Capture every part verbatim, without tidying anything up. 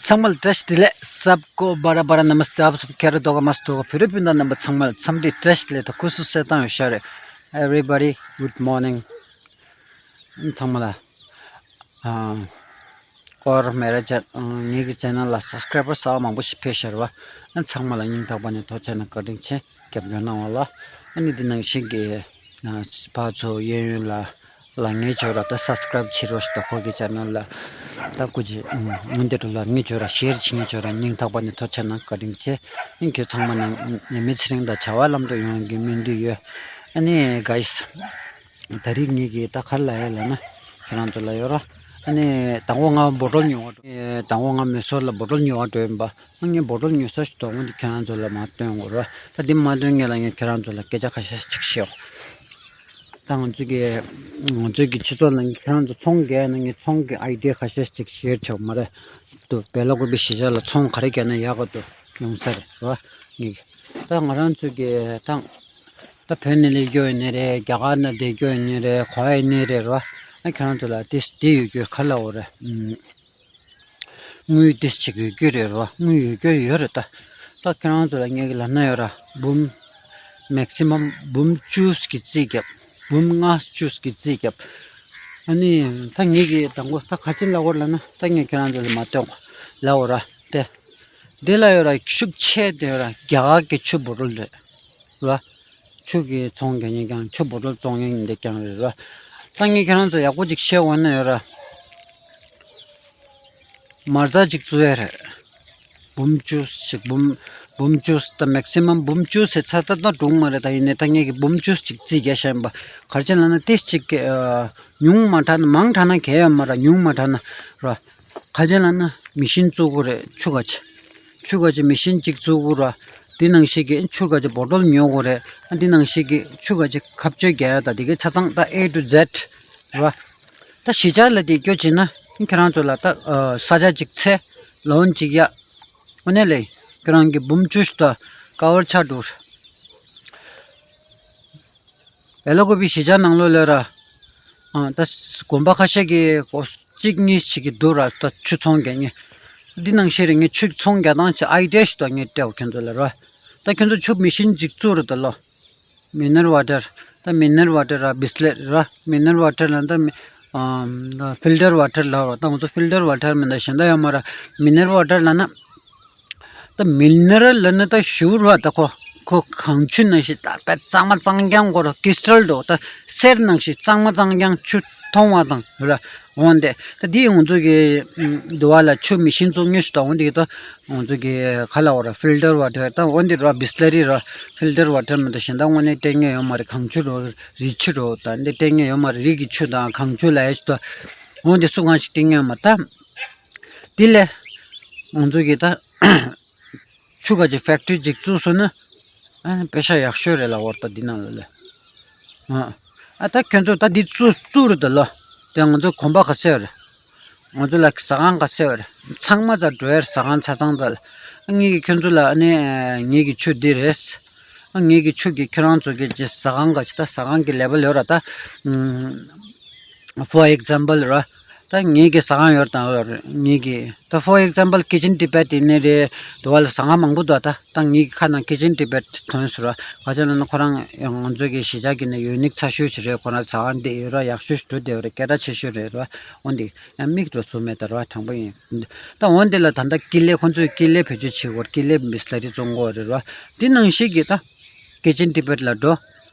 ཚང་མ་ལ་བཀྲ་ཤིས་བདེ་ལེགས། सबको बड़ा बड़ा नमस्ते, आप सब खैर दोगा मस्त होगा। फिर भी ना नंबर ཚང་མ་ལ་འཚམས་འདྲི་བཀྲ་ཤིས་བདེ་ལེགས་དང་སྐུ་གཟུགས་གསལ་ཐང་ཡོད་ཤག་རེད། Everybody, good morning. ཚང་མ་ལ་ཨ་ཨོར་མེ་ར་ཅན་ངེད་ཀྱི་ཅེ་ནལ་ལ་སབ་སི་ཀ་རའི་བར་གསར་པ་མང་པོ་ཞིག་ཕེབས་ཤར་བ། ཚང་མ་ལ་སྙིང་ཐག་པ་ནས་ཐུགས་རྗེ་ཆེ་ན་བཀའ་དྲིན་ཆེ། རྒྱབ་སྐྱོར་གནང་བ་ལ། ཨ་ནི་འདི་ནང་བཞིན་གྱི་ཕར་ཚུར་གཡས་གཡོན་ལ་ལ་ངེད་ཚོ་ར་ད་སབ་སི་ཀ་རའི་བར་བྱེད་རོགས་ཞེས། ད་ཁོ་གི་ཅེ་ནལ་ལ་ད་སྐུ་མཁྱེན་འདི་འདྲ་ལ་ངེད་ཚོ་ར་ཤེར་བྱེད། ངེད་ཚོ་ར་སྙིང་ཐག་པ་ནས་ཐུགས་རྗེ་ཆེ་ན་བཀའ་དྲིན་ཆེ། ཨ་ནི་ཁྱེད་ཚང་མ་ནས་ཉི་མའི་ཚེ་རིང་དང་བྱ་བ་ལམ་འགྲོ་ཡོང་གི་སྨོན་འདུན་ཡོད། ཨ་ནི་གྷའི་སི། ད་རིང་ངེད་ཀྱི་ད་ག་རེ་ལབ་ཡ་ལབ་ན། ཁྱེད་རང་ཚོ་ལ་ཡོད་ར། ཨ་ནི་དང་པོ་ང་བོ་ཊལ་ཉོ་བ་འགྲོ། དང་པོ་ང་མེ་སོར་ལ་བོ་ཊལ་ཉོ་བ་འགྲོ་ཡིན་པ། ཨ་ངས་བོ་ཊལ་ཉོ་ས་ཞིག་འདུག་འོ་འདི་ཁྱེད་རང་ཚོ་ལ་མར་སྟོན་དགོས་ར། ད་འདི་མ་སྟོན་སྔོན་ལ་ངས་ཁྱེད་རང་ཚོ་ལ་སྐད་ཆ་ཁ་ཤས་ཤིག་བཤད། ད་ང་ཚོ་གི་ང་ཚོ་གི་སྤྱི་ཚོགས་ནང་གི་ཁྱེད་རང་ཚོ་ཚོང་རྒྱག་ན་ངས་ཚོང་གི་ཨའི་ཌི་ཡ་ཁ་ཤས་ཤིག་ཤེར་བྱེད་དགོས་མ་རེད། དུ་བེ་ལ་ཀོ་པི་གཞིས་ཆགས་ལ་ཚོང་ག་རེ་རྒྱག་ན་ཡག་ག་འདུག་ཡོང་ས་རེད་ར། ངེད་ཀྱི་ད་ང་རང་ཚོ་གི་ད་ད་བོད་ནས་སླེབས་རྒྱུ་ཡིན་ནི་རེད། རྒྱ་གར་ནས་བསྡད་རྒྱུ་ཡིན་ནི་རེད། ག་པར་ཡིན་ནི་རེད་ར། ཨ་ཁྱེད་རང་ཚོ་ལ་ཏིས་དེ་ཡོད་རྒྱུ་ག་ལ་འོ་རེད། དངུལ་ཏིས་ཅིག་ཡོད་རྒྱུ་རེད་ར། དངུལ་ཡོད་རྒྱུ་ཡོད་རེད། ད་ད་ཁྱེད་རང་ཚོ་ལ་ངེད་ཀྱི་ལབ་ན་ཡོད་ར། འབུམ་མེག་སི་མམ་འབུམ་བཅུ་གི་རྩིས་བརྒྱབ། འབུམ་ལྔ་བཅུ་གི་རྩིས་བརྒྱབ། ཨ་ནི་ད་ངེད་ཀྱི་དང་པོ་ད་ག་ཅི་ལབ་དགོས་ལབ་ན། ད་ངས་ཁྱེད་རང་ཚོ་ལ་མ་སྟོན་གོ་ལབ་དགོས་ར། དེ་འདི་ལ་ཡོད་ར། ཤུགས་ཆེ་དེ་ཡོད་ར། རྒྱ་གར་གྱི་ཆུ་བོ་ཊལ་རེད་ར། ཆུ་གི་ཚོང་རྒྱག་མཁན་རྐྱང་། ཆུ་བོ་ཊལ་བཙོང་མཁན་འདི་རྐྱང་རེད་ར། ད་ངས་ཁྱེད་རང་ཚོ་ཡག་པོ་ཅིག་བཤད་འོང་ན་ཡོད་ར། མ་རྩ་ཅིག་བཙུགས་ཡ་རེད། འབུམ་བཅུ་ཞིག་འབུམ་འབུམ་བཅུ་ད་མེག་སི་མམ་འབུམ་བཅུ་ཟེར་ཚར་ད་ད་འགྲིག་མ་རེད། ད་ཡིན་ནའི་ད་ངེད་ཀྱི་འབུམ་བཅུ་ཞིག་རྩིས་རྒྱག་བཞག་ཡིན་པ། ག་རེ་བྱས་ལབ་ན་ཏིས་ཅིག་གི་ཉུང་མ་དྲགས་ན། མང་དྲགས་ན་གལ་ཡོད་མ་རེད། ཉུང་མ་དྲགས་ན་ར། ག་རེ་བྱས་ལབ་ན་མེ་ཤིན་བཙུགས་དགོས་རེད། ཆུ་ག་ཅི་ཆུ་ག་ཅི་མེ་ཤིན་ཅིག་བཙུགས་དགོས་ར། དེ་ནང་བཞིན་གྱི་ཆུ་ག་ཅི་བོ་ཊལ་ཉོ་དགོས་རེད། དེ་ནང་བཞིན་གྱི་ཆུ་ག་ཅི་ཁ་གཅོད་རྒྱག་ཡ་ད་དེ་གའི་ཆ་ཚང་ད་ཨེ་ཊུ་ཛེཌ་ར། ད་གཞིས་ཆགས་ལ་དེ་སྐྱོ་བྱེད་ན་ཁྱེད་རང་ཚོ་ལ་ད་ས་ཆ་ཅིག་འཚོལ། ལོན་ཅིག་གཡར། འོ་ནས་ལས་ཁྱེད་རང་གི་འབུམ་བཅུ་ཞིག་ད་ཀ་བར་ཆགས་འགྲོ། བེ་ལ་ཀོ་པི་གཞིས་ཆགས་ནང་ལོགས་ལ་ར། ཨ་ད་དགོན་པ་ཁ་ཤས་ཀྱི་གོ་གཅིག་གཉིས་ཤིག་གི་འདུག་ར། ད་ཆུ་ཚོང་རྒྱག་མཁན། འདི་ནང་བཞིན་རེད། ངས་ཆུ་ཚོང་རྒྱག་སྟངས་ཀྱི་ཨའི་ཌི་ཡ་ཞིག་ད་ངས་སྤྲད་འོ་ཁྱེད་ཚོ་ལ་ར། ད་ཁྱེད་ཚོ་ཆུ་མེ་ཤིན་ཅིག་བཙུགས་ར་ད་ལོ། མི་ནར་ཝ་ཊར། ད་མི་ནར་ཝ་ཊར་ར་བི་སི་ལེ་རི་ར། མི་ནར་ཝ་ཊར་ལ་ད་མི་ཨམ་ད་ཕིལ་ཊར་ཝ་ཊར་ལབ་ར། ད་ང་ཚོ་ཕིལ་ཊར་ཝ་ཊར་མིན་ད་གཞན་དག་ཡོད་མ་ར། མི་ནར་ཝ་ཊར་ལབ་ན། ད་མི་ནར་ལབ་ན་ད་ཞུ་ར་ད་ཁོ་ཁོ་གངས་ཆུ་ནང་བཞིན་ད་དཔེ་གཙང་མ་གཙང་རྐྱང་གོ་ར། ཀི་རི་སི་ཊལ་འདྲ་བོ་ད་གསེར་ནང་བཞིན་གཙང་མ་གཙང་རྐྱང་ཆུ་མཐོང་བ་དང་ར། འོན་ཏེ་ད་འདི་ང་ཚོ་གི་ཨམ་འདི་བ་ལ་ཆུ་མེ་ཤིན་བཙུགས་མཁན་ཞིག་ད། འོན་ཏེ་ད་ང་ཚོ་གི་ག་ལབ་དགོས་ར། ཕིལ་ཊར་ཝ་ཊར་ད། འོན་ཏེ་ར་བི་སི་ལེ་རི་ར། ཕིལ་ཊར་ཝ་ཊར་མིན་ད་གཞན་དག་དངོས་གནས་སྤྲད་མཁན་ཡོད་མ་རེད། གངས་ཆུ་འདྲ་བོ་རི་ཆུ་འདྲ་བོ་ད་འདི་སྤྲད་མཁན་ཡོད་མ་རེད། རི་གི་ཆུ་དང་གངས་ཆུ་ལབ་ཡ་ཞིག་ད། འོན་ཏེ་སུ་གང་ཞིག་སྤྲད་མཁན་ཡོད་མ་རེད། ད་འདི་ལས་ང་ཚོ་གི་ད་ཆུ་ག་ཅི་ཕེག་ཊི་རི་ཅིག་བཙུགས་སོང་ན་ཨ་པེ་ཤ་ཡག་ཤོས་རེད་ལབ་དགོས་ར། ད་འདི་ནང་ལ་ལས། ཨ་ཨ་ད་ཁྱོད་ཚོ་ད་འདི་བཙུགས་བཙུགས་ར་ད་ལོ། དེ་ང་ཚོ་གོམ་པ་ག་ཚོད་རེད། ང་ཚོ་ལ་ཟ་ཁང་ག་ཚོད་རེད། ཚང་མ་ཚ་འགྲོ་ཡ་ཟ་ཁང་ཆ་ཚང་ད་ལ། ཨ་ངེད་ཀྱི་ཁྱོད་ཚོ་ལ་ཨ་ནི་ངེད་ཀྱི་ཆུ་འདི་རེད། ཨ་ངེད་ཀྱི་ཆུ་གི་ཁྱེད་རང་ཚོ་གི་ཅི་ཟ་ཁང་ག་ཅི་ད་ཟ་ཁང་གི་ལེ་བལ་ཡོད་ར་ད། For example ར། ད་ངེད་ཀྱི་ཟ་ཁང་ཡོད་དང་ངེད་ཀྱི་ད་for example Kitchen Tibet ཡིན་ནི་རེད། དུ་བ་ལ་ཟ་ཁང་མང་པོ་འདུག་ད་ད་ངེད་ཀྱི་ཁ་ནང་Kitchen Tibet ཐོན་སོང་ར། ག་ཅི་ལབ་ན་ཁོ་རང་ང་ཚོ་གི་གཞིས་ཆགས་ཀྱི་ནི་ཡུ་ནིག་ཚ་ཤོས་ཤིག་རེད། ཁོ་རང་ཟ་ཁང་འདི་ཡོད་ར། ཡག་ཤོས་ཤིག་འགྲོ་བསྡད་ཡོད་ར། སྐད་གྲགས་ཆེ་ཤོས་རེད་ར། འོན་ཏེ་ཡང་མིག་འགྲོ་སུ་མེད་ད་ར། དྲང་པོ་ཡིན། ད་འོན་ཏེ་ལ་ད་ལྟ་ཀི་ལེ་ཁོ་ཚོས་ཀི་ལེ་བེད་སྤྱོད་བྱེད་དགོས། ཀི་ལེ་བི་སི་ལེ་རི་བཙོང་དགོས་རེད་ར། འདི་ནང་བཞིན་གྱི་ད་Kitchen Tibet ལ་འགྲོ།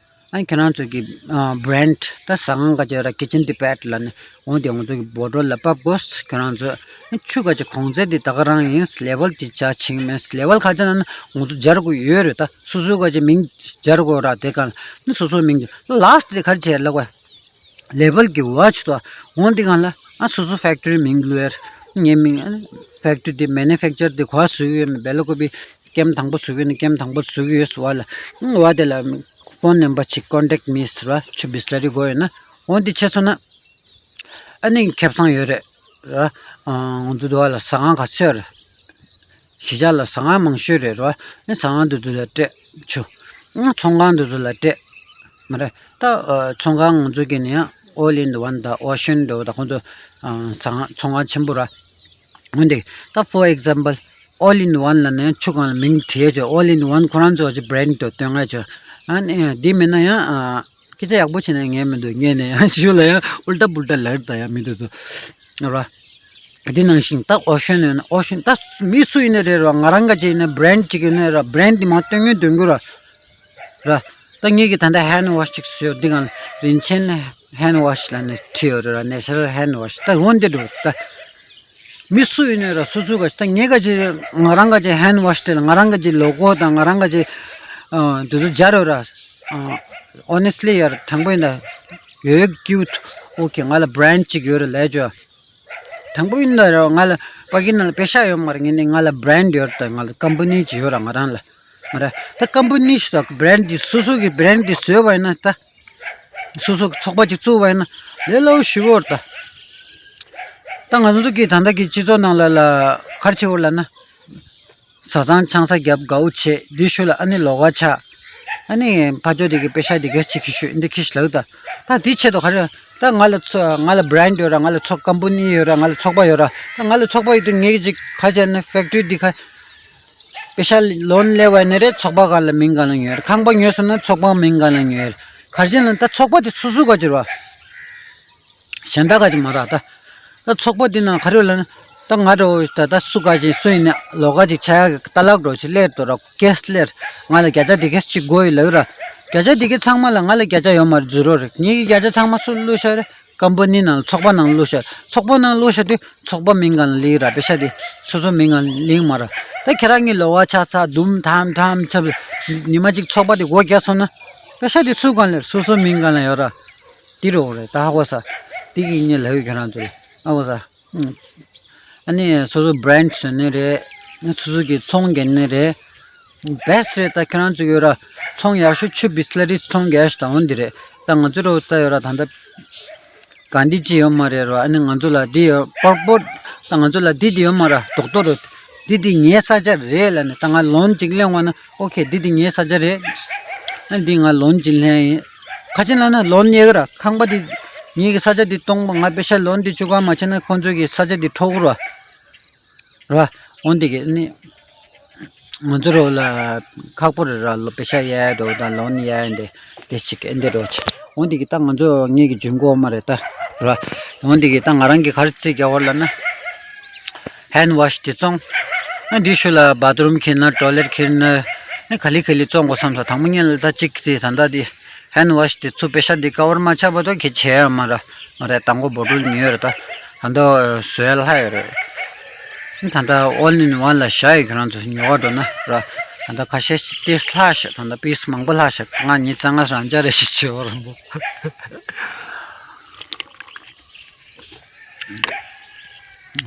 ཨ་ཁྱེད་རང་ཚོ་གི་ཨ་བྷི་རེན་ཌི་ད་ཟ་ཁང་ག་ཅི་ར་Kitchen Tibet ལ་ནི་འོང་དེ་ང་ཚོ་གི་བོ་ཊལ་ལ་ཕབ་དགོས། ཁྱེད་རང་ཚོ་ཨ་ཆུ་ག་ཅི་གོང་ཚད་དེ་ད་ག་རང་ཡིན། ལེ་བལ་དེ་ཇ་ཆིང་མེད། ལེ་བལ་ག་ཅི་ན་ནི་ང་ཚོ་སྦྱར་དགོས་ཡོད་རེད། ད་སོ་སོའི་ག་ཅི་མིང་སྦྱར་དགོས་ར། དེ་གང་ནི་སོ་སོའི་མིང་ལ་སི་ཊི་དེ་ག་རེ་བྱས་ལབ་དགོས། ལེ་བལ་གི་བ་ཆུ་ད་འོང་དེ་གང་ལ་ཨ་སོ་སོ་ཕེག་ཊི་རི་མིང་ལོས་ངའི་མིང་ཨ་ཕེག་ཊི་རི་དེ་མེ་ནུ་ཕེག་ཅར་དེ་ག་བཟོ་གི་ཡོད་མེད། བེ་ལ་ཀོ་པི་ཀེམ་དང་པོ་བཟོ་གི་ཡོད་ན་ཀེམ་དང་པོ་བཟོ་གི་ཡོད་ཟེར་བ་ལ། ཨང་བ་དེ་ལ་ཕོན་ནམ་བར་ཅིག་ཀོན་ཊེག་མི་ཟེར་བ། ཆུ་བི་སི་ལེ་རི་དགོས་ཡོད་ན། འོ་འདི་བྱས་སོང་ན་ཨ་ནི་ཁེ་བཟང་ཡོད་རེད་ར། ང་ཚོ་འདི་བ་ལ་ཟ་ཁང་ག་ཚོད་རེད། གཞིས་ཆགས་ལ་ཟ་ཁང་མང་ཤོས་རེད་ར། ཨ་ནི་ཟ་ཁང་འདི་ཚོ་ལ་སྤྲད་ཆུ། ཨ་ཚོང་ཁང་འདི་ཚོ་ལ་སྤྲད། མ་རེད། ད་ཨ་ཚོང་ཁང་ང་ཚོ་གི་ནི་ཡང་All in One དང་Ocean འདྲ་བོ་དང་ཁོང་ཚོ་ཨ་ཟ་ཁང་ཚོང་ཁང་ཆེན་པོ་ར། འོན་ཏེ་ད་for example all in one ལབ་ནས་ཆུ་གང་ལ་མིང་བྲིས་ཡོད་ཅོ། All in one ཁོ་རང་ཚོ་ཅིག་brand དུ་སྟོན་ཡོད་ཅོ། ཨ་ནི་འདི་མིན་ན་ཡང་ཨ་སྐད་ཆ་ཡག་པོ་བྱས་ན་ངས་མི་འདུག་ངས་ནས་ཡང་ཞུ་ལ་ཡང་ཨུལ་ཏ་པུལ་ཏ་ལར་ད་ཡང་མི་འདུག་སོ་ར། འདི་ནང་བཞིན་ད་ཨོ་ཤན་ཡོད་ན་ཨོ་ཤན་ད་མི་སུ་ཡིན་ནའི་རེད་ར། ང་རང་ག་ཅིག་ཡིན་ན་brand ཅིག་ཡིན་ནའི་ར། brand འདི་མང་སྟོན་ངན་སྟོན་དགོས་ར། ར། ད་ངེད་ཀྱི་ད་ལྟ་hand wash ཅིག་བཟོས་འདི་གང་རིན་ཆེན་hand wash ལབ་ནས་བྲིས་ཡོད་རེད་ར། natural hand wash ད་འོན་ཏེ་འགྲོ་ད། མི་སུ་ཡིན་ནའི་ར་སོ་སོ་ག་ཅིག་ད་ངེད་ག་ཅིག་ང་རང་ག་ཅིག་hand wash དེ་ལ་ང་རང་ག་ཅིག་logo དང་ང་རང་ག་ཅིག་ཨ་འདི་ཚོ་སྦྱར་ཡོད་ར། ཨ་honestly ཡར་དྲང་པོ་ཡིན་ད་ཡོད་cute okay ང་ལ་brand ཅིག་ཡོད་རེད་ལས་ཅོ། དང་པོ་ཡིན་ན་ར་ང་ལ་ཕ་གི་ནང་ལ་པེ་ཤ་ཡོད་མ་རེད། ངས་ནི་ང་ལ་brand ཡོད་རེད། ད་ང་ལ་company ཅིག་ཡོད་ར། ང་རང་ལ་མ་རེད་ད་company ཞིག་ད་brand འདི་སོ་སོ་གི་brand འདི་བཟོས་པ་ཡིན་ན་ད་སོ་སོ་གི་ཚོགས་པ་ཅིག་བཙུགས་པ་ཡིན་ན་ལས་སླ་པོ་ཞེ་པོ་རེད་ད། ད་ང་ཚོ་གི་ད་ལྟ་གི་སྤྱི་ཚོགས་ནང་ལ་ལ་ག་རེ་བྱེད་དགོས་ལབ་ན། བཟའ་ཚང་ཆང་ས་བརྒྱབ་དགའ་བོ་བྱེད་འདི་ཤུལ་ལ་ཨ་ནི་ལོགས་ཀ་ཆགས། ཨ་ནི་ཕར་ཕྱོགས་དེ་གི་པེ་ཤ་དེ་གས་ཅིག་གི་ཤུལ་འདི་ཁྱི་ཞིག་ལགས་ད། ད་དེ་ཆེད་དུ་ག་རེ་ད་ང་ལ་ཚོ་ང་ལ་brand ཡོད་ར། ང་ལ་ཚོགས་company ཡོད་ར། ང་ལ་ཚོགས་པ་ཡོད་ར། ད་ང་ལ་ཚོགས་པ་ཡོད་དུས་ངེད་ཀྱི་ཅིག་ག་བྱས་ན་factory འདི་ཁ་པེ་ཤ་loan སླེབས་པ་ནི་རེད། ཚོགས་པ་གང་ལ་མིང་གང་ལ་ཉོས་རེད། ཁང་པ་ཉོས་སོང་ན་ཚོགས་པ་མིང་གང་ལ་ཉོས་རེད། ག་རེ་བྱས་ན་ད་ཚོགས་པ་དེ་སོ་སོ་ག་ཅིག་རེད་བ། གཞན་དག་ག་ཅིག་མ་རེད་ད། ད་ཚོགས་པ་འདི་ནང་ག་རེ་ཡོད་ལབ་ན། ད་ང་འདྲ་བོ་ད་ལྟ་སུ་ག་ཅིག་སུ་ཡིན་ན་ལོགས་ཀ་ཅིག་ཆགས་ཡག་གི་ལྟ་ལག་འདྲ་བོ་ཅིག་སླེབས་འདུག་ར། ཀེས་སླེབས། ང་ལ་བརྒྱ་ཆ་འདི་གས་ཅིག་དགོས་ཡོད་ལབ་ར། བརྒྱ་ཆ་འདི་གས་ཚང་མ་ལ་ང་ལ་བརྒྱ་ཆ་ཡོད་མ་རེད། ཛི་རོ་རེད། ངེད་ཀྱི་བརྒྱ་ཆ་ཚང་མ་སུ་ལ་བླུགས་བཞག་རེད། company ནང་ཚོགས་པ་ནང་བླུགས་བཞག་ཚོགས་པ་ནང་བླུགས་བཞག་དུས་ཚོགས་པ་མིང་གང་ལ་ལིག་ར། པེ་ཤ་དེ་སོ་སོ་མིང་གང་ལ་ལིག་མ་ར། ད་ཁྱེད་རང་གི་ལོགས་ཀ་ཆགས་ཚར་དུམ་ཐམ་ཐམ་ཆབ་ཉི་མ་གཅིག་ཚོགས་པ་དེ་སྒོ་རྒྱག་སོང་ན་པེ་ཤ་དེ་སུ་གང་ལ་སོ་སོ་མིང་གང་ལ་ཡོད་ར། དེ་རེད་རེད། ད་ཧ་གོ་ས། དེ་གི་ངས་ལབ་ཡོད་ཁྱེད་རང་ཚོ་ལ་ཧ་གོ་ས། ཨ་ནི་སོ་སོ་brand བཟོ་ནི་རེད། སོ་སོ་གི་ཚོང་རྒྱག་ནི་རེད། best རེད། ད་ཁྱེད་རང་ཚོ་ཡོད་ར། ཚོང་ཡག་ཤོས་ཆུ་Bisleri ཚོང་རྒྱག་ཤོས་དང་འོན་འདི་རེད། ད་ང་ཚོ་རོ་ད་ཡོད་ར་ད་ལྟ་ག་འདི་ཅི་ཡོད་མ་རེད་ར། ཨ་ནི་ང་ཚོ་ལ་འདི་ཡོད་པར་པོར་ད་ང་ཚོ་ལ་འདི་འདི་ཡོད་མ་ར། རྡོག་རྡོག་རེད། འདི་འདི་ངའི་ས་ཆ་རེད་ལབ་ནས་ད་ང་loan གཅིག་ལེན་བ་ན་okay འདི་འདི་ངའི་ས་ཆ་རེད། ཨ་འདི་ང་loan གཅིག་ལེན་ཡིན། ག་ཅི་ལབ་ན་loan ཉེ་གི་ར། ཁང་པ་འདི་ངེད་ཀྱི་ས་ཆ་འདི་སྟོང་པ། ང་པེ་ཤ་loan འདི་བཅུག་ག་མ་བྱས་ན་ཁོང་ཚོ་གི་ས་ཆ་འདི་འཕྲོག་གི་ར། ར། འོན་ཏེ་གི་ནི་ང་ཚོ་རོ་ལ་ཁག་པོ་རེད་ར། ལོ་པེ་ཤ་གཡར་འགྲོ་དང་loan གཡར་འདི་དེ་ཅིག་འདི་རོ་ཅིག་འོན་ཏེ་གི་ད་ང་ཚོ་ངེད་ཀྱི་འཇུན་གོ་མ་རེད་ད་ར། འོན་ཏེ་གི་ད་ང་རང་གི་ག་རེ་རྩིས་རྒྱག་བར་ལབ་ན། hand wash དེ་བཙོང་། ཨ་འདི་ཤུལ་ལ་bathroom ཁྱེར་ན་toilet ཁྱེར་ན་ཨ་ག་ལེ་ག་ལེ་བཙོང་དགོས་བསམ་ས། དང་པོ་ཉིད་ལ་ད་གཅིག་དེ་ད་ལྟ་དེ་hand wash དེ་ཚུ་པེ་ཤ་འདི་ཀ་བར་མ་ཆག་པ་དོ་ཁྱེད་བྱས་ཡ་མ་ར་མ་རེད། དང་པོ་bottle ཉོས་རེད། ད་ད་ལྟ་བཟོས་ལྷག་ཡོད་རེད། ད་ལྟ་all in one ལ་བཞག་ཡོད། ཁྱེད་རང་ཚོ་ཉོ་ག་འགྲོ་ན་ར། ད་ལྟ་ཁ་ཤས་ཤིག་ཏེ་ལྷག་ཤག་ད་ལྟ་piece མང་པོ་ལྷག་ཤག་ང་ཉི་ཚང་ང་རང་འཇགས་རེ་ཞིག་བྱེད་འོ་རང་པོ།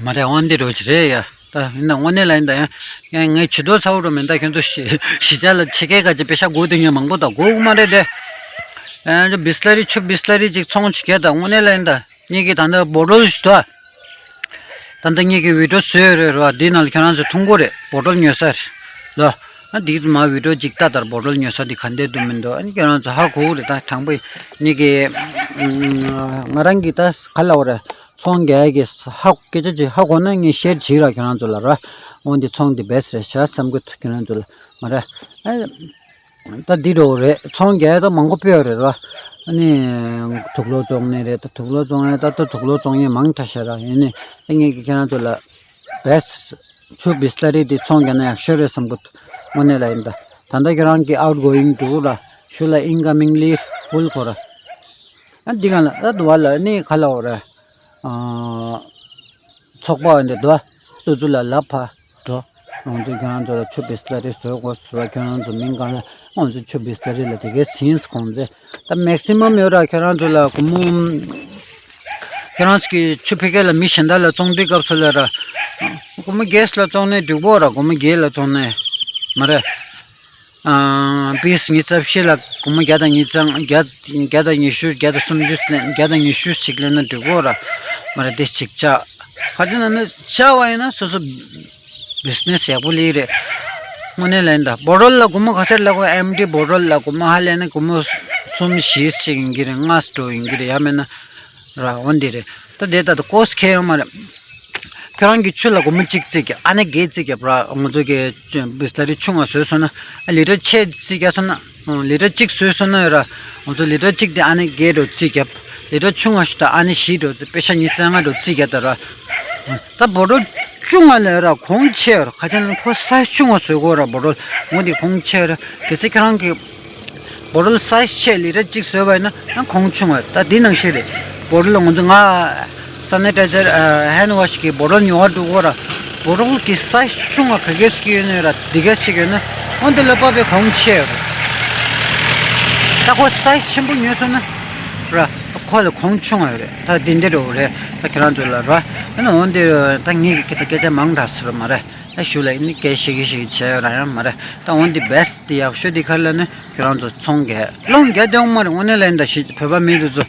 མ་རེད། འོན་ཏེ་འགྲོ་གི་རེད་ཡ། ད་ཡིན་ན་དངོས་གནས་ལ་ཡིན་ད་ཡང་ཡང་ངས་བྱི་དོར་ཚ་བོ་འགྲོ་མིན་ད། ཁྱོད་ཚོ་ཞི་ཞི་ཆ་ལ་ཕྱི་རྒྱལ་ག་ཅི་པེ་ཤ་དགོས་དུས་ངས་མང་པོ་ད་དགོས་མ་རེད་དེ། ཨ་Bisleri ཆུ་Bisleri ཅིག་ཚོང་ཅིག་གས་ད་དངོས་གནས་ལ་ཡིན་ད་ངེད་ཀྱི་ད་ལྟ་bottle ཞིག་ད། ད་ལྟ་ངེད་ཀྱི་video བཟོས་རེད་ར། འདི་ནང་ལ་ཁྱོད་རང་ཚོ་མཐོང་གི་རེད། bottle ཉོ་ས་རེད་ལ། ཨ་འདི་མ་video ཅིག་ལྟ་ལྟར་bottle ཉོ་ས་འདི་ག་འདྲས་འདུག་མི་འདུག་ཨ་ནི་ཁྱོད་རང་ཚོ་ཧ་གོ་གི་རེད། ད་དྲང་པོ་ངེད་ཀྱི་ང་རང་གི་ད་ག་ལབ་དགོས་རེད། ཚོང་རྒྱག་ཡ་གི་ཧ་སྐད་ཆ་ཅིག་ཧ་གོ་ན་ངས་share བྱེད་ར་ཁྱོད་རང་ཚོ་ལ་ར། འོན་ཏེ་ཚོང་འདི་best རེད་ཤག་བསམ་གི་འདུག་ཁྱོད་རང་ཚོ་ལ་མ་ར། ཨ་ད་འདི་འདྲ་བོ་རེད། ཚོང་རྒྱག་ཡ་ད་མང་པོ་སྤེལ་བ་རེད་ར། ཨ་ནི་དུག་ལོག་བཙོང་ནི་རེད། ད་དུག་ལོག་བཙོང་ཡ་ད་ད་དུག་ལོག་བཙོང་ཡ་མང་དྲགས་ཤག་ར། ཡིན་ནའི་ད་ངས་ཀྱི་ཁྱེད་རང་ཚོ་ལ་best ཆུ་Bisleri དེ་ཚོང་རྒྱག་ན་ཡག་ཤོས་རེད་བསམ་གི་འདུག་དངོས་གནས་ལ་ཡིན་ད། ད་ལྟ་ཁྱེད་རང་གི་outgoing འདུག་ར། ཤུལ་ལ་incoming ལི་full ཁོ་ར། ཨ་འདི་གང་ལ་ད་དུ་བ་ལ་ནི་ག་ལབ་དགོས་རེད། ཨ་ཚོགས་པ་འདི་དུ་བ་དུ་ཚོ་ལ་ལབ་ཕ་འགྲོ། ང་ཚོས་ཁྱོད་རང་ཚོ་ལ་ཆུ་Bisleri བཟོ་དགོས་ཟེར་བ། ཁྱོད་རང་ཚོ་མིང་གང་ལ་ང་ཚོ་ཆུ་Bisleri ལ་དེ་གའི་ཟིན་གོང་ཚེ་ད་maximum ཡོད་ར། ཁྱོད་རང་ཚོ་ལ་སྒོར་མོ་ཁྱོད་རང་ཚོ་གི་ཆུ་ཕ་གི་ལ་མི་གཞན་དག་ལ་བཙོང་དུས་སྐབས་སུ་ལ་ར་སྒོར་མོ་བརྒྱད་ལ་བཙོང་ནས་འགྲིག་པོ་ར། སྒོར་མོ་བརྒྱད་ལ་བཙོང་ནས་མ་རེད། ཨ་piece ཉི་ཤུ་རྩ་བཞི་ལ་སྒོར་མོ་བརྒྱ་དང་ཉི་ཤུ་བརྒྱ་བརྒྱ་དང་ཉི་ཤུ་བརྒྱ་དང་སུམ་ཅུ་ལེན། བརྒྱ་དང་ཉི་ཤུ་ཞིག་ལེན་ན་འགྲིག་གོ་ར། མ་རེད་དེ་གཅིག་བཅག་ཁ་ཅིག་ན་ནི་བཅག་པ་ཡིན་ན་སོ་སོ་business ཡག་པོ་ལས་རེད། དངོས་གནས་ལ་ཡིན་ད་bottle ལ་སྒོར་མོ་ག་ཚད་ལ་གོ་empty bottle ལ་སྒོར་མོ་ཧ་ལས་ན་སྒོར་མོ་གསུམ་བཞི་ཞིག་ཡིན་གྱི་རེད། ལྔ་སྤྲོ་ཡིན་གྱི་རེད། ཡང་མིན་ན་ར་འོན་དེ་རེད། ད་དེ་ད་ད་cost ཁེ་ཡོང་མ་རེད། ཁྱོད་རང་གི་ཆུ་ལ་སྒོར་མོ་གཅིག་བརྩིས་ཀྱི་ཨ་ནེ་བརྒྱད་བརྩིས་ཀྱི་བར་ང་ཚོ་གི་བི་སི་ལ་རི་ཆུང་བ་བཟོས་སོང་ན་ལི་ཊར་ཕྱེད་བརྩིས་ཀྱི་སོང་ན། ལི་ཊར་གཅིག་བཟོས་སོང་ན་ཡོད་ར། ང་ཚོ་ལི་ཊར་གཅིག་དེ་ཨ་ནེ་བརྒྱད་འགྲོ་བརྩིས་ཀྱི། ལི་ཊར་ཆུང་བ་ཞིག་དང་ཨ་ནེ་བཞི་འགྲོ་བརྩིས། པེ་ཤ་ཉི་ཤུ་རྩ་ལྔ་འགྲོ་བརྩིས་ཀྱི་ད་ར། ད་བོ་ཊལ་ཆུང་བ་ལ་ཡོད་ར་གོང་ཆེ་ཡོད་ར། ཁ་ཆེ་ན་ཁོ་སའི་ཛི་ཆུང་བ་བཟོས་གོ་ར། བོ་ཊལ་ངོ་དེ་གོང་ཆེ་ཡོད་ར། གལ་སྲིད་ཁྱེད་རང་གི་བོ་ཊལ་སའི་ཛི་ཆེ་ལི་ཊར་གཅིག་བཟོས་པ་ཡིན་ན་ཡང་གོང་ཆུང་བ་ད་འདི་ནང་བཞིན་རེད། བོ་ཊལ་ང་ཚོ་ང་སེ་ནི་ཊའི་ཛར་ཧེན་ཌི་ཝ་ཤི་གི་བོ་ཊལ་ཉོ་བར་འགྲོ་གོ་ར། བོ་ཊལ་གི་སའི་ཛི་ཆུང་བ་ག་གེ་སུ་གི་ཡོད་ན་ཡོད་ར། འདི་ག་ཞིག་ཡོད་ན་འོན་ཏེ་ལ་པ་པའི་གོང་ཆེ་ཡོད་ར། ད་ཁོ་སའི་ཛི་ཆེན་པོ་ཉོས་སོང་ན་ར་ཁོ་ལ་གོང་ཆུང་བ་ཡོད་རེད། ད་འདི་འདི་འགྲོ་རེད། ད་ཁྱེད་རང་ཚོ་ལ་ར་ཨ་ནི་འོན་ཏེ་ད་ངེད་ཀྱི་སྐད་ཆ་མང་དྲགས་སོང་ར་མ་རེད། ད་ཞུ་ལ་ཨ་ནི་སྐད་ཤིག་གི་ཤིག་བྱས་ཡོད་ར་ཡང་མ་རེད། ད་འོན་ཏེ་བེ་སི་ཊི་ཡག་ཤོས་དེ་ག་རེ་ལབ་ན་ཁྱོད་རང་ཚོ་ཚོང་རྒྱག་ལོན་རྒྱག་དེ་འོང་མ་རེད། དངོས་གནས་ལན་ད་ཞིག་བོད་པ་མི་དེ་ཚོ་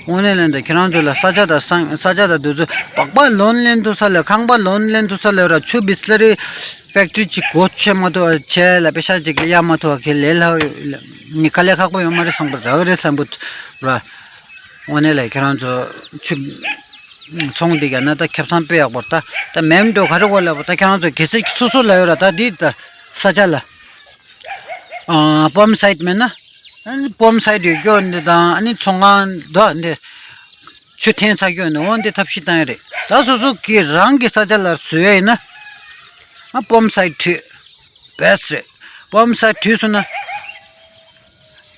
དངོས་གནས་ལན་ད་ཁྱེད་རང་ཚོ་ལ་ས་ཆ་དང་སང་ས་ཆ་དང་དེ་ཚོ་སྦག་སྦག་ལོན་ལེན་ཐུབ་ས་ལ་ཁང་པ་ལོན་ལེན་ཐུབ་ས་ལ་ར་ཆུ་བི་སི་ལ་རི་ཕེག་ཊི་རི་ཅིག་སྒོ་ཕྱེ་མ་ཐུབ་བྱས་ལ་པེ་ཤ་ཅིག་གཡར་མ་ཐུབ་ཁེ་ལས་ལྷག་མི་དཀའ་ལས་ཁག་པོ་ཡོད་མ་རེད་བསམ་པ་རག་རེད་བསམ་པ་ར། དངོས་གནས་ལ་ཁྱེད་རང་ཚོ་ཆུ་ཚོང་འདི་ག་ན་ད་ཁེ་བཟང་དཔེ་ཡག་པོ་རེད། ད་ད་མེམ་འགྲོ་ག་རེ་གོ་ལ་པོ་ད་ཁྱེད་རང་ཚོ་གལ་སྲིད་སོ་སོ་ལ་ཡོད་ར། ད་འདི་ད་ས་ཆ་ལ་ཨ་པམ་སའིཊ་མེད་ན་ཨ་ནི་པམ་སའིཊ་ཡོད་རྒྱུ་འདི་དང་ཨ་ནི་ཚོང་ཁང་འདུག་འདི་ཆུ་འཐེན་ཚར་རྒྱུ་ནི་འོ་འདི་ཐབས་ཤེས་བཏང་ཡ་རེད། ད་སོ་སོ་གི་རང་གི་ས་ཆ་ལ་བཟོས་ཡ་ཡིན་ན་ཨ་པམ་སའིཊ་བྲིས་བེ་སི་ཊི་རེད། པམ་སའིཊ་བྲིས་སོང་ན།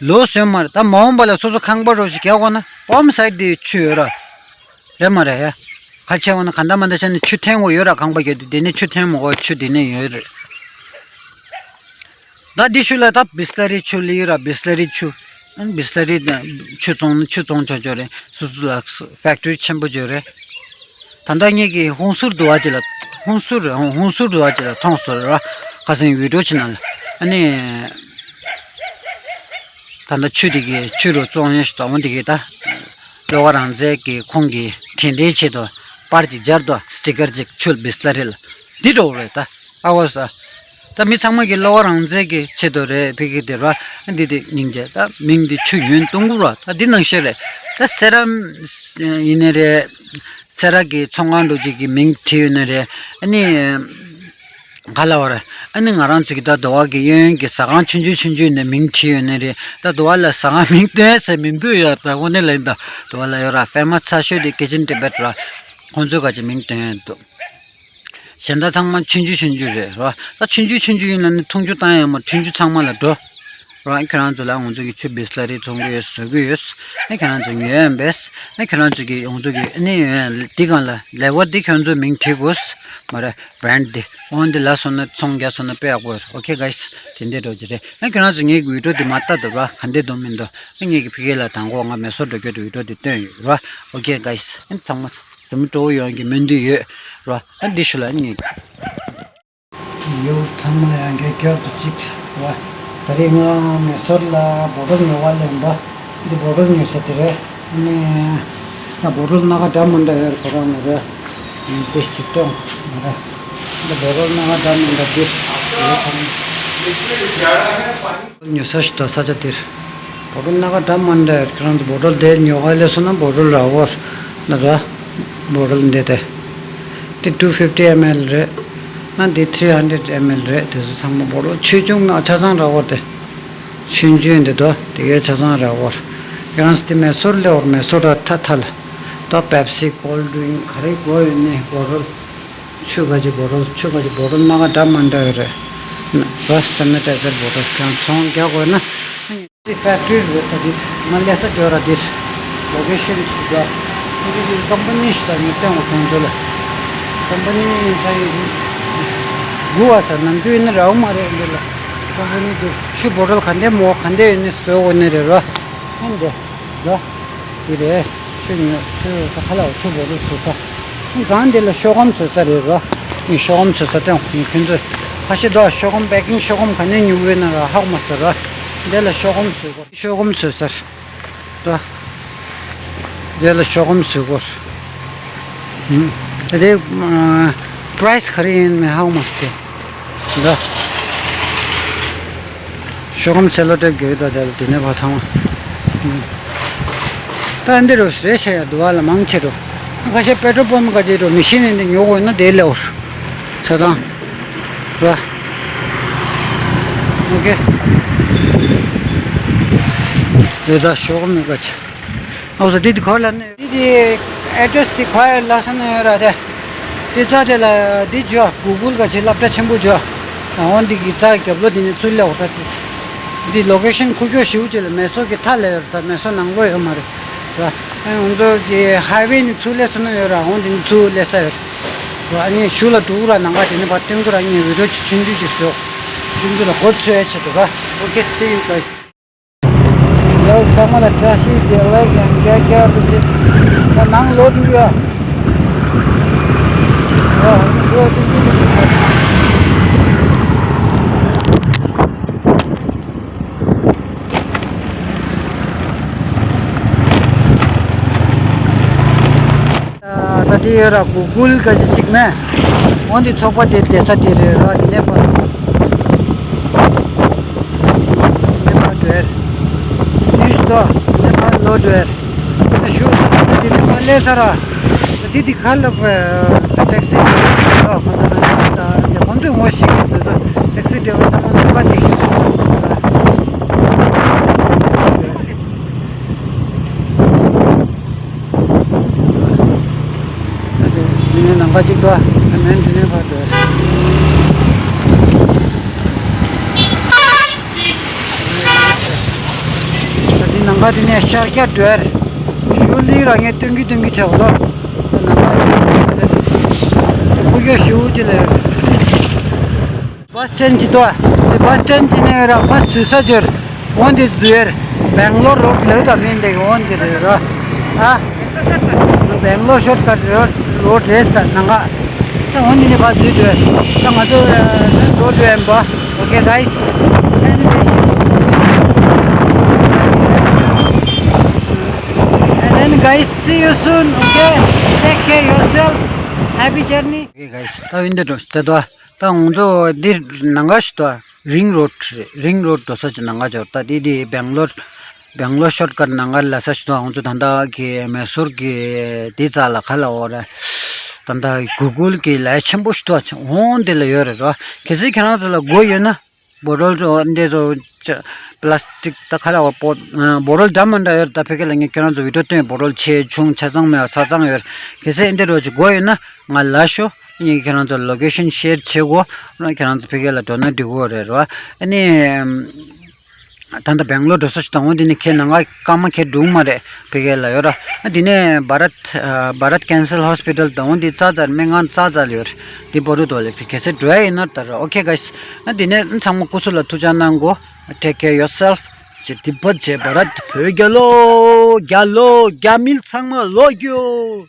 ལོ་སོན་མར་ད་མ་འོངས་པ་ལ་སོ་སོ་ཁང་པ་རོ་ཞིག་རྒྱག་དགོས་ན་པམ་སའིཊ་དེ་ཆུ་ཡོད་ར། རེད་མ་རེད་ཡ། ཁ་ཆེ་བ་ན་ག་འདྲ་མ་འདྲ་བྱས་ནས་ཆུ་འཐེན་དགོས་ཡོད་ར། ཁང་པ་རྒྱག་དུས་དེ་ནས་ཆུ་འཐེན་མ་དགོས་ཆུ་དེ་ནས་ཡོད་རེད། ད་འདི་ཤུ་ལ་ད་བི་སི་ལ་རི་ཆུ་ལི་ཡོད་ར། བི་སི་ལ་རི་ཆུ་བི་སི་ལ་རི་ཆུ་བཙོང་ཆུ་བཙོང་ཆོག་ཆོག་རེད། སོ་སོ་ལ་ཕེག་ཊི་རི་ཆེན་པོ་ཅིག་ཡོད་རེད། ད་ལྟ་ངེད་ཀྱི་ཧུན་སུར་དུ་བ་ཅི་ལ་ཧུན་སུར་ཧུན་སུར་དུ་བ་ཅི་ལ་མཐོང་སོང་ར། ཁ་སང་བི་ཌི་ཡོ་ཅིག་ནང་ལ་ཨ་ནི། ད་ལྟ་ཆུ་དེ་གི་ཆུ་རུ་བཙོང་ཡོང་ཞིག་དང་འོ་དེ་གི་ད་བློ་དགའ་རང་བཙན་གི་ཁོང་གི་དྲན་རྟེན་ཆེད་དུ་པར་ཅིག་སྦྱར་དུ་སི་ཊི་ཀར་ཅིག་ཆུ་བི་སི་ལ་རི་ལ་འདི་འགྲོ་རེད་ད། ཨ་འོ་ས། ད་མི་ཚང་མ་གི་བློ་དགའ་རང་བཙན་གི་ཆེད་དུ་རེད་ཕི་གི་དེ་ར། འདི་དེ་སྙིང་རྗེ་ད་མིང་འདི་ཆུ་ཡོན་གཏོང་དགོས་ར། ད་འདི་ནང་བཤད་རེད། ད་སེ་ར་ཡིན་ནི་རེད། སེ་ར་གི་ཚོང་ཁང་འགྲོ་རྒྱུ་གི་མིང་བྲིས་ཡོད་ནི་རེད། ཨ་ནི། ག་ལ་བར་ཨ་ནི་ང་རང་ཚོ་གི་ད་དུ་བ་གི་གཡས་གཡོན་གི་ཟ་ཁང་ཆུང་ཆུང་ཆུང་ཆུང་ནས་མིང་བྲིས་ཡོད་ནི་རེད། ད་དུ་བ་ལ་ཟ་ཁང་མིང་སྟོན་ཟེར་མི་འདུག་ཡ། ད་དངོས་གནས་ལ་ཡིན་ད་དུ་བ་ལ་ཡོད་ར། ཕེ་མ་སི་ཚ་ཤོས་དེ་ཀི་ཅིན་ཊི་བེཊ་ར། ཁོང་ཚོས་ག་ཅིག་མིང་སྟོན་ཡོད་འདུག་གཞན་དག་ཚང་མ་ཆུང་ཆུང་ཆུང་ཆུང་རེད་ར། ད་ཆུང་ཆུང་ཆུང་ཆུང་ཡིན་ན་ནི་འཐུང་ཆུ་བཏང་ཡང་མ་འཐུང་ཆུ་ཚང་མ་ལ་འགྲོ་ར། ཁྱེད་རང་ཚོ་ལ་ང་ཚོ་གི་ཆུ་བི་སི་ལ་རི་ཚོང་གི་ཡོད་བཟོ་གི་ཡོད། ཨ་ཁྱེད་རང་ཚོ་ཉོས་ཡོད་པས། ཨ་ཁྱེད་རང་ཚོ་གི་ང་ཚོ་གི་ཨ་ནི་འདི་གང་ལ་ལེ་བར་འདི་ཁྱོད་ཚོ་མིང་བྲིས་དགོས་མ་རེད། བྷ་རན་ཌི་འདི་འོན་ཏེ་ལ་སོང་ན་ཚོང་རྒྱག་སོང་ན་དཔེ་ཡག་པོ་རེད། ཨོ་ཁེ་གྷའི་སི་དེ་འདྲའི་འགྲོ་གི་རེད། ཨ་ཁྱེད་རང་ཚོ་ངའི་བི་ཌི་ཡོ་འདི་མ་ལྟ་འདུག་ར། ག་འདྲ་འདུག་མི་འདུག་ཨ་ངེད་ཀྱི་ཕ་གི་ལ་དང་གོ་ང་མེ་སོར་འགྲོ་རྒྱུ་འདི་བི་ཌི་ཡོ་འདི་སྟོན་ཡོད་ར། ཨོ་ཁེ་གྷའི་སི་ཨ་ཚང་མ་ཟིན་བྲིས་ཡོང་གི་མི་འདུག་ཡོད་ར། ཨ་འདི་ཤུ་ལ་ངེད་ཡོད་ཚང་མ་ལ་ཡང་བསྐྱར་དུ་གཅིག་ར། ད་རེས་ང་མེ་སོར་ལ་བོ་ཊལ་ཉོ་བ་ལེན་པ། འདི་བོ་ཊལ་ཉོ་ས་དེ་རེད། ཨ་ནི་ད་བོ་ཊལ་སྣ་ཁ་འདྲ་མི་འདྲ་ཡོད་རེད། ཁོ་རང་ནས་རེད། དེ་ཅིག་སྟོན་ར། འདི་བོ་ཊལ་སྣ་ཁ་འདྲ་མི་འདྲ་འདི་ཡོད་ཚང་མ། ཉོ་ས་ཞིག་དང་ས་ཆ་དེར། བོ་ཊལ་སྣ་ཁ་འདྲ་མི་འདྲ་ཡོད། ཁྱེད་རང་ཚོ་བོ་ཊལ་དེ་ཉོ་ག་སླེབས་སོང་ན་བོ་ཊལ་ར་བོར་ན་ར། བོ་ཊལ་འདི་དེ། དེ་two fifty ml རེད། ཨ་འདི་three hundred ml རེད། དེ་ཚོ་ཚང་མ་བོ་ཊལ་ཆུང་ཆུང་ང་ཆ་ཚང་ར་བོར་དེ། ཆུང་ཆུང་འདི་དོ་དེ་གའི་ཆ་ཚང་ར་བོར། ཁྱེད་རང་ཚོ་དེ་མེ་སོར་སླེབས་བོར་མེ་སོར་ར་ཐ་ཐ་ལ། དོ་པེབ་སི་ཀོལ་ཌི་རིང་ག་རེ་དགོས་ཡོད་ནི་བོ་ཊལ། ཆུ་ག་ཅིག་བོ་ཊལ་ཆུ་ག་ཅིག་བོ་ཊལ་སྣ་ཁ་འདྲ་མི་འདྲ་ཡོད་རེད། ར་སེ་ནི་ཊའི་ཛར་བོ་ཊལ་ཁྱེད་རང་ཚོང་རྒྱག་དགོས་ན། འདི་ཕེག་ཊི་རི་རེད། ད་འདི་ང་ལས་ས་འགྲོ་ར་འདིར་ལོ་ཀེ་ཤན་ཞིག་འདུག་འདི་འདི་ཀམ་པ་ནི་ཞིག་ལ་ངས་སྟོན་གོ་ཁྱོད་ཚོ་ལ། ཀམ་པ་ནི་ད་ཡིན་དགུ་བ་ས་ནམ་རྒྱུན་ཡིན་ན་རག་མ་རེད། འདི་ལ་ཀམ་པ་ནི་འདི་ཤུ་བོ་ཊལ་ག་འདྲས་མོ་ག་འདྲས་ཡོད་ནི་བཟོ་གོ་ནི་རེད་ར། ཧན་འདི་ར་འདི་རེད། ཤུ་ཉོ་ཤུ་ཁ་ལ་ཤུ་བོ་ཊལ་བཟོ་ས། གང་འདི་ལ་ཤོག་སྒམ་བཟོ་ས་རེད་ར། ངས་ཤོག་སྒམ་བཟོ་ས་སྟོན་གོ་ཁྱོད་ཚོ་ཁ་ཤས་འདུག་ཤོག་སྒམ་པེ་ཀིང་ཤོག་སྒམ་ག་འདྲས་ཉོ་གི་ཡོད་ན་ར་ཧ་གོ་མ་སོང་ར། འདི་ལ་ཤོག་སྒམ་བཟོ་གོ་ཤོག་སྒམ་བཟོ་ས་རེད། ད། དེ་ལ་ཤོག་སྒམ་བཟོས་གོ། ད་དེ་པ་རའི་སི་ག་རེ་ཡིན་མིན་ཧ་གོ་མ་སོང་། ད། ཤོག་སྒམ་སེ་ལོ་ཊེབ་རྒྱག་གི་འདུག་དེ་ལ་དེ་ནས་ཕར་ཚང་མ། ད་འདི་རུ་རེ་ཆེ་ཡ་འདུག་བ་ལ་མང་ཆེ་རུ། ཁ་ཤས་པེ་ཊོལ་པམ་ག་ཅིག་འགྲོ་མི་ཤེས་ནས་འདི་ཉོ་དགོས་ན་དེ་ལས་འོར། ཆ་ཚང་། ར། ཨོ་ཀེ། དེ་ད་ཞོགས་མི་ག་ཆ། ཨོ་ས་དེ་དེ་ག་ལ་ནི། དེ་དེ་ཨེ་ཌེ་རེ་སི་དེ་ག་ཡར་ལ་ས་ན་ཡོད་ར་དེ། དེ་རྩ་དེ་ལ་དེ་འཇོག་གུ་གུལ་ག་ཅིག་སློབ་གྲྭ་ཆེན་པོ་འཇོག་ཨོ་འདི་གི་རྩ་རྒྱབ་ལོགས་དེ་ནས་ཚུར་སླེབས་འོ་ད་དེ། འདི་ལོ་ཀེ་ཤན་ཁུག་ཀྱོག་ཞེ་པོ་ཅིག་ལ་མེ་སོར་གྱི་མཐའ་ལ་ཡོད་ར་ད་མེ་སོར་ནང་ལོགས་ཡོད་མ་རེད། ར། ཨ་ང་ཚོ་གི་ཧའི་ཝེ་ནས་ཚུར་སླེབས་སོང་ན་ཡོད་ར་འོང་དེ་ནས་ཚུར་སླེབས་ས་ཡོད་ར། ཨ་ནི་གཞུག་ལ་འགྲོ་གི་ར་ནང་ག་དེ་ནས་ཕར་སྟོན་གི་ར་ངས་བི་ཌི་ཡོ་ཅིག་ཆུང་ཆུང་ཅིག་བཟོས། ཆུང་ཆུང་ལ་གོ་ཚོད་ཡ་ཆེད་དུ་ར། Okay, see you guys. ཡོ་ཚང་མ་ལ་བཀྲ་ཤིས་བདེ་ལེགས་ཡང་བསྐྱར་བསྐྱར་དུ་ཅིག་ད་ནང་ལོག་འགྲོ་ཡ། ཡོ་ཨ་ནི་ཞུ་བ་ཏིང་ཏིང་ཏིང་ཏིང་། ད་དེ་ཡོད་ར་གུ་གུལ་ག་ཅི་ཅིག་མེད། འོན་ཏེ་ཚོགས་པ་དེ་བསྡད་ས་དེ་རེད་ར་དེ་ནས་ཕར། དེ་ནས་ཕར་འགྲོ་ཡ་རེད། ཉུས་ཏོ་དེ་ནས་ཕར་ལོག་འགྲོ་ཡ་རེད། དེ་ནས་ཞུ་དེ་ནས་ཕར་སླེབས་ས་ར། དེ་དེ་ཁ་ལོག་པའི་ཊེག་སི་ར་ཁོང་ཚོ་ན་ད་དེ་ཁོང་ཚོས་ངོ་ཤེས་ཀྱི་འདུག་ཊེག་སི་ཌ་རའི་ཝར་ཚང་མ་ནང་པ་དེ། ད་དེ་འདི་ནས་ནང་པ་གཅིག་ཏོ། ད་མེན་འདི་ནས་ཕར་འགྲོ། ད་འདི་ནང་པ་འདི་ནས་ཤར་རྒྱག་འགྲོ། ཞུ་ལི་ར་ངས་སྟོན་གི་སྟོན་གི་ཆོག་ལོ། ད་ནང་པ་འདི་ནས་ཁུག་ཀྱོག་ཞེ་པོ་ཅིག་ལ་ཡོད། བྷ་སི་སི་ཊེན་ཅིག་ཏོ། དེ་བྷ་སི་སི་ཊེན་དེ་ནས་ར་ཕར་འཛུལ་ས་འབྱོར། འོན་ཏེ་འཛུལ་ཡར། སྦེང་ལོར་རོཌ་ལབ་ད་མིན་དེ་འོན་ཏེ་རེད་ར། ཨ། སྦེང་ལོར་ཤོཊ་ཀཊ་རོཌ་རེད་ས་ནང་ག་ད་འོན་ཏེ་ནས་ཕར་འཛུལ་འགྲོ། ད་ང་ཚོ་འགྲོ་འགྲོ་ཡིན་པ། Okay, guys. And then, and then, guys, see you soon. Okay, take care yourself. Happy journey. Okay, guys. ད་ཡིན་འདི་འགྲོ་ད་དོ། ད་ང་ཚོ་འདིར་ནང་ག་ཞིག་ཏུ་རིང་རོཌ་རེད། རིང་རོཌ་འགྲོ་ས་ཅིག་ནང་ག་འབྱོར། ད་འདི་འདི་སྦེང་ལོར་སྦེང་ལོར་ཤོཊ་ཀཊ་ནང་ག་ལ་ས་ཞིག་ཏུ་ང་ཚོ་ད་ལྟ་གི་མེ་སོར་གི་འདི་རྩ་ལ་ཁ་ལ་འོ་ར། ད་ལྟ་གུ་གུལ་གི་ལས་ཆེན་པོ་ཞིག་ཏུ་འོང་འདི་ལ་ཡོད་རེད་རོ། གལ་སྲིད་ཁྱེད་རང་ཚོ་ལ་དགོས་ཡོད་ན་བོ་ཊོལ་ཚོ་འདི་ཚོ་ཅ་པ་ལ་སི་ཊིག་ད་ཁ་ལ་བ་པོ་བོ་ཊོལ་འདྲ་མི་འདྲ་ཡོད་རེད། ད་ཕ་གི་ལ་ངས་ཁྱེད་རང་ཚོ་བི་ཌི་ཡོ་སྟོན། བོ་ཊོལ་ཆེ་ཆུང་ཆ་ཚང་མེད་པ་ཆ་ཚང་ཡོད་རེད། གལ་སྲིད་འདི་རོ་ཅིག་དགོས་ཡོད་ན་ང་ལ་ཤོ། ངས་ཁྱེད་རང་ཚོ་ལོ་ཀེ་ཤན་ཤེར་བྱེད་དགོས། ཁྱེད་རང་ཚོ་ཕ་གི་ལ་འགྲོ་ན་འགྲིག་གི་རེད་རོ། ཨ་ནི་ད་ལྟ་སྦེང་ལོར་འགྲོ་ས་ཞིག་དང་འོ་འདི་ནི་ཁྱེད་ནང་ང་སྐར་མ་ཁྱེད་འགྲོ་གི་མ་རེད། ཕ་གི་ལ་ཡོད་ར། ཨ་འདི་ནས་བྷ་རད་བྷ་རད་ཀེན་སར་ཧོ་སི་པི་ཊལ་དང་འོ་འདི་རྩ་རྩ་སྨན་ཁང་རྩ་རྩ་ལ་ཡོད་རེད། འདི་བོ་རུ་དོ་ལེགས་ཚེ་གལ་སྲིད་འགྲོ་ཡ་ཡིན་ན་ད་ར། Okay, guys. ཨ་འདི་ནས་ཚང་མ་སྐུ་གཟུགས་ལ་ཐུགས་ཅག་གནང་གོ། Take care yourself. ཇེ་དི་བ་ཇེ་བྷ་རད། བོད་རྒྱལ་ལོ། རྒྱལ་ལོ། རྒྱ་མིའི་ཚང་མ་ལོ་རྒྱུ།